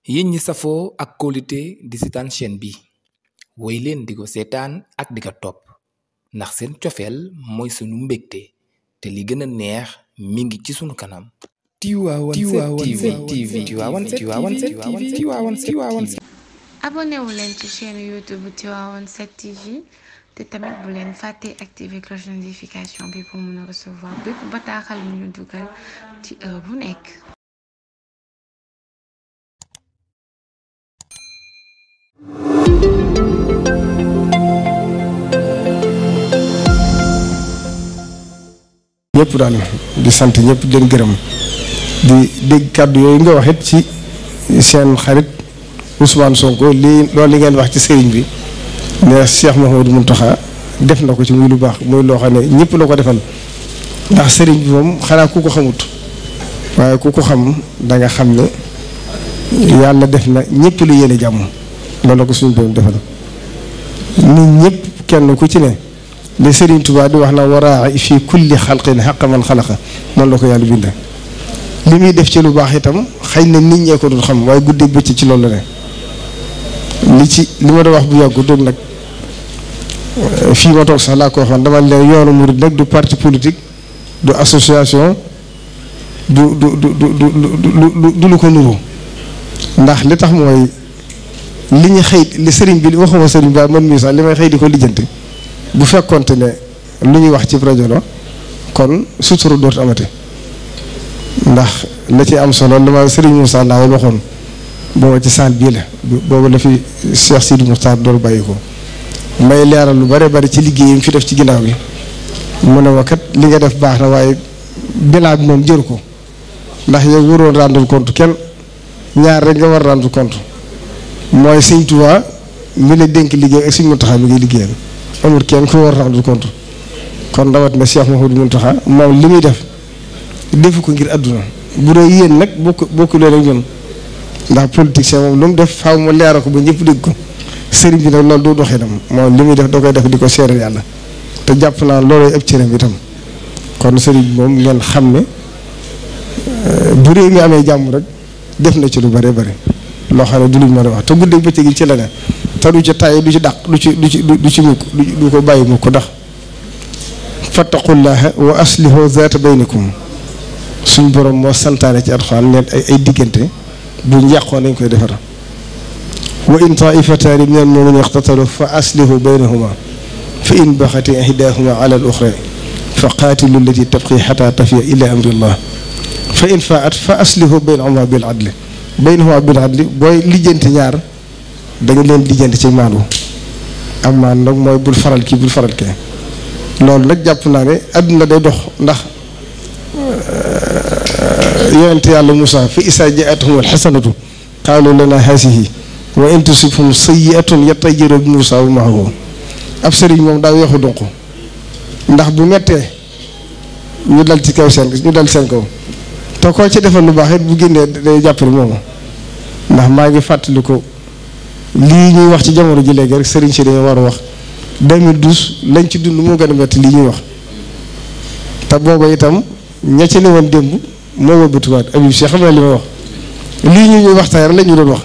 yéen ñi safoo ak kóolute di seetaan chaîne bi woy leen di ko seetaan ak di ko topp ndax seen cofeel mooy sunu mbégte te li gën a neex mi ngi ci sunu kanam. Tivaouane 7 TV. abonné wu leen ci chaîne YouTube Tivaouane 7 TV te tamit bu leen fàtte activer cloche de notification bi pour mën a recevoir bépp bataaxal bu ñu dugal ci heure bu nekk. ñëpp daal di sant ñëpp di leen gërëm di dégg kàddu yooyu nga wax it ci seen xarit Ousmane Sonko loolu li ngeen wax ci sëriñ bi ne Cheikh Mouhamadou Mountakha def na ko ci muy lu baax muy loo xam ne ñëpp la ko defal ndax sëriñ bi moom xanaa ku ko xamut waaye ku ko xam da nga xam ne yàlla def na ñëpp lu yéene jàmm loolu la ko suñu borom defal nit ñëpp kenn ku ci ne li Serigne Touba di wax na waraa fi kulli xalqin xaqa man xalaqa noonu la ko yàlla bind li muy def ci lu baax itam xëy na nit ñee ko dul xam waaye guddeeg bëccëg ci loolu la ne li ma doon wax bu yàggu doon nag fii ma toog sax laa ko waxoon dama leen yoonu murid nag du parti politique du association du lu ko nuru ndax li tax mooy li ñu xëy li sëriñ bi waxuma sëriñ ba man mii sax li may xëy di ko lijjanti bu fekkonte ne lu ñuy wax ci rajo la kon sutura dootu amati ndax la ci am solo li ma sëriñ Moussa Ndao waxoon booba ci saal bii la booba la fi Cheikh Sidi Moustapha door bàyyi ko may leeral lu bare bari ci liggéeyam fi def ci ginnaaw bi mu ne ma kat li nga def baax na waaye bilan bi moom jëru ko ndax yow waroon rendre compte kenn ñaar rek nga war rendre compte mooy Sëñ Tuubaa mi la dénk liggéey ak Sëñ Mountakha mi ngay liggéeyal amul kenn ku war rendre compte kon rawat na Cheikh Mouhamadou Mountakha moom li muy def defu ko ngir àdduna bu dee yéen nag bokku leen ak ñun ndax politicien moom lu mu def faaw mu leeral ko ba ñëpp dégg ko sëriñ bi nag loolu du doxee nam moom li muy def da koy def di ko seeral yàlla te jàpp naa loolooy ëpp cëram itam kon sëriñ bi moom ngeen xam ne bu réew mi amee jàmm rek def na ci lu bare bare loo xam ne du luñ mën a wax te guddeeg bëccëg gi ci la ne te du ci tàyyi du ci dàq du ci mukk du ko bàyyi mukk ndax fattaqullaha wa aslihu zaata baynikum suñ borom moo santaane ci alxuraan leen ay diggante buñ yàqoo nañ koy defar wa in taifataani min al-mu'minina iqtatalu fa aslihu baynahuma fa in baxati ihdahuma ala al-uxra fa qaatilu allati tabqi xata tafiya ila amrillah fa in faat fa aslihu baynahuma bil adli booy lijjanti ñaar da nga leen lijjanti ci maandu am maan nag mooy bul faral kii bul faral kee loolu nag jàpp naa ne àdduna day dox ndax yonent yàlla Moussa fi isaa jaa'athum al-hasanatu qaalu lana haasihi wa in tusibhum sayyi'atun yattayyaru bi Moussa wa ma'ahu ab sëriñ moom daa weexu donq ndax bu mettee ñu dal ci kaw seen kaw te koo ci defal lu baax it bu génnee day jàppale moomu ndax maa ngi fàttali ko lii ñuy wax ci jamono ji léegi rek sëriñ si dañu war a wax 2012 lañ ci dund moo gën a metti lii ñuy wax te booba itam ña ci ne woon démb moo wëbbatuwaat Habib Cheikh xam na li ma wax lii ñuy waxtaan rek la ñu doon wax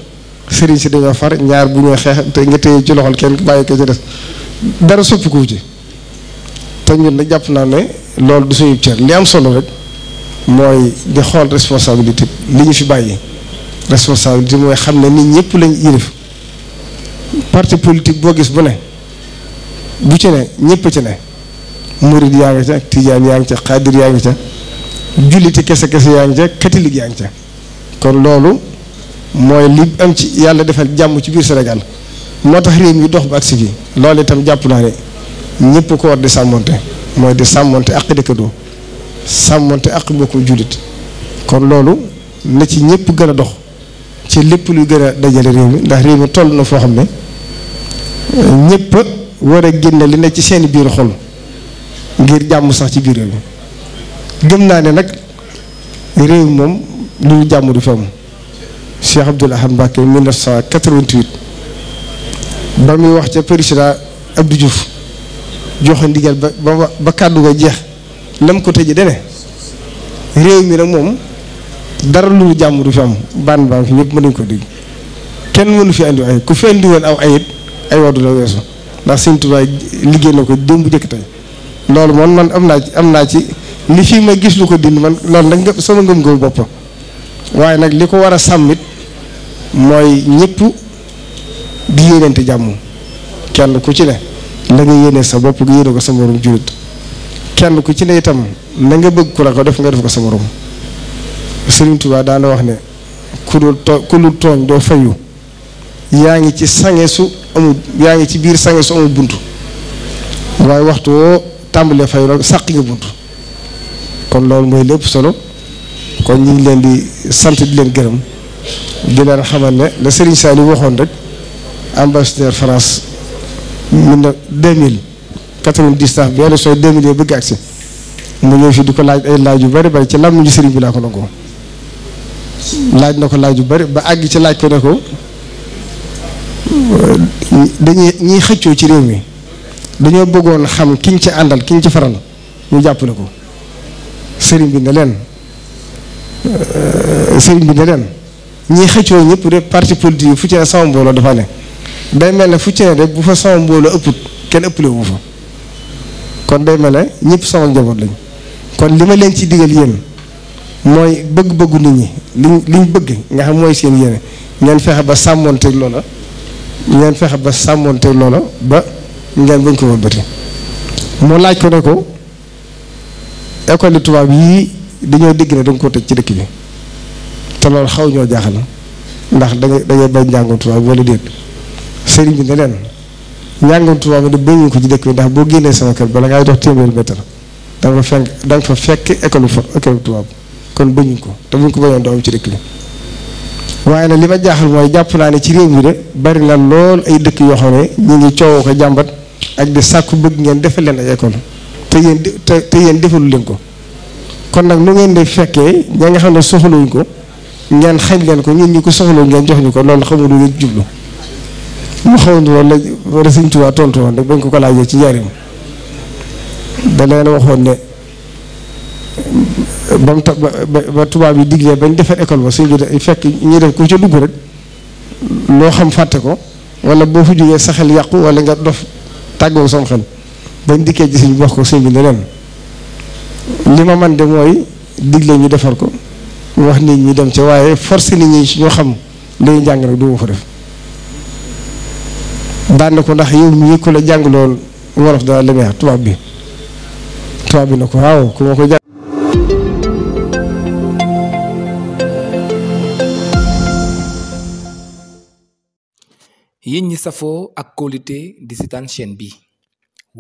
sëriñ si dañoo far ñaar bu ñuy xeex te nga téye ci loxol kenn bàyyi ko ci des dara soppi ko ci te ñun nag jàpp naa ne loolu du suñu cër li am solo rek mooy di xool responsabilité li ñu fi bàyyi responsabilité mooy xam ne nit ñëpp lañ yilif parti politique boo gis bu ne bu ci ne ñëpp ci ne murid yaa ngi ca tijaan yaa ngi ca xaadir yaa ngi ca julliti kese yaa ngi ca catholique yaa ngi ca kon loolu mooy li am ci yàlla defal jàmm ci biir Sénégal moo tax réew mi dox ba agsi fii loolu itam jàpp naa ne ñëpp ko war di sàmmonte mooy di sàmmonte ak dëkkandoo sàmmonte ak mbokku jullit kon loolu na ci ñëpp gën a dox ci lépp luy gën a dajale réew mi ndax réew mi toll na foo xam ne ñëpp war a génne li ne ci seeni biir xol ngir jàmm sax ci biir réew mi gëm naa ne nag réew mi moom lu jàmm du fi am Cheikh Abdoul Ahad Mbacké 1988 ba muy wax ca président Abdou Diouf joxe ndigal ba kàddu ga jeex lam ko tëjee dene réew mi nag moom dara lu jàmm du fi am baan fi ñëpp mën nañu ko dégg kenn mënu fi andi ay ku fi andi woon aw ayit ay wadu la weesu ndax Sëriñ Tuubaa liggéey na ko démb jëkk tey loolu moom man am naa ci li fii ma gis lu ko dindi man loolu nag sama ngëm-ngëm bopp waaye nag li ko war a sàmmit mooy ñëpp di yéeneente jàmm kenn ku ci ne la nga yéene sa bopp nga yéene ko sa morom jullit kenn ku ci ne itam na nga bëgg ku la ko def nga def ko sa morom Sëriñ Tuubaa daana wax ne ku dul tooñ doo fayu yaa ngi ci sange su amul yaa ngi ci biir sange su amul buntu waaye waxtu woo tàmbalee fayu nag sàq nga buntu kon loolu mooy lépp solo kon ñu ngi leen di sant di leen gërëm di leen xamal ne la Serigne Saliou waxoon rek ambassadeur France 2099 bi élection 2000 bëgg agsi mu ñëw fi di ko laaj ay laaj yu bari bari ci làmmiñu Serigne bi laa ko nangoo laaj na ko laaj yu bari ba àgg ci laaj ko ne ko ñiy xëccoo ci réew mi dañoo bëggoon xam kiñ ci àndal kiñ ci faral ñu jàppale ko sëriñ bi ne leen ñiy xëccoo ñëpp de parti politique yi fu ci ne sama mbooloo dafa ne day mel ne fu ci ne de bu fa sama mbooloo ëpput kenn ëppale wu fa kon day mel ne ñëpp sama njaboot lañ kon li ma leen ci digal yéen mooy bëgg-bëggu nit ñi liñ bëgg nga xam mooy seen yéene ngeen fexe ba sàmmoonteeg loola ba ngeen bañ ko wëlbati moo laaj ko ne ko école tubaab yii dañoo dégg ne danga ko tëj ci dëkk bi te loolu xaw ñoo jaaxal ndax dangay bañ njàngum tubaab wala déet sëriñ bi ne leen njàngum tubaab mi de bañu ko ci dëkk bi ndax boo génnee sama kër bala ngay dox téeméeri mètre danga fa fekk école tubaab kon bañu ko te buñ ko bañoon doo am ci dëkk bi waaye nag li ma jaaxal mooy jàpp naa ne ci réew mi de bari na lool ay dëkk yoo xam ne ñu ngi coowoo ko jàmbat ak di sàkku bëgg ngeen defal leen ay école te yéen defalu leen ko kon nag lu ngeen di fekkee ña nga xam ne soxlawuñ ko ngeen xañ leen ko ñun ñi ko soxlawu ngeen jox ñu ko loolu xamul lu ngeen jublu mu xaw ni loolu la war a Sëriñ Tuubaa tontu woon rek bañ ko laajee ci njariñ da leen waxoon ne ba tubaab yi diglee bañ defar école ba suñ bi fekk ñuy def ku ca dugg rek loo xam fàtte ko wala boo fa jógee sa xel yàqu wala nga dof tàggoo sam xel bañ dikkee ci suñ wax ko suñ bi ne leen li ma man de mooy digle ñu defar ko wax nit ñi dem ca waaye force nit ñi ñoo xam lay njàng rek du ma fa def daan ko ndax yow mii ku la jàngaloon wolof dana lemeex tubaab bi na ko waaw ku ma ko jàng yéen ñi safoo ak kóolute di seetaan chaîne bi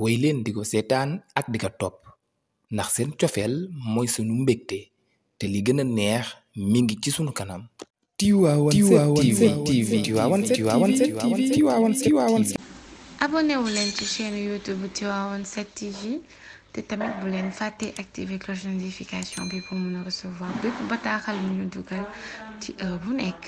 woy leen di ko seetaan ak di ko topp ndax seen cofeel mooy sunu mbégte te li gën a neex mi ngi ci sunu kanam. Tivaouane 7 TV. abonné wu leen ci chaîne YouTube Tivaouane 7 TV te tamit bu leen fàtte activer cloche de notification bi pour mën a recevoir bépp bataaxal bu ñu dugal ci heure bu nekk.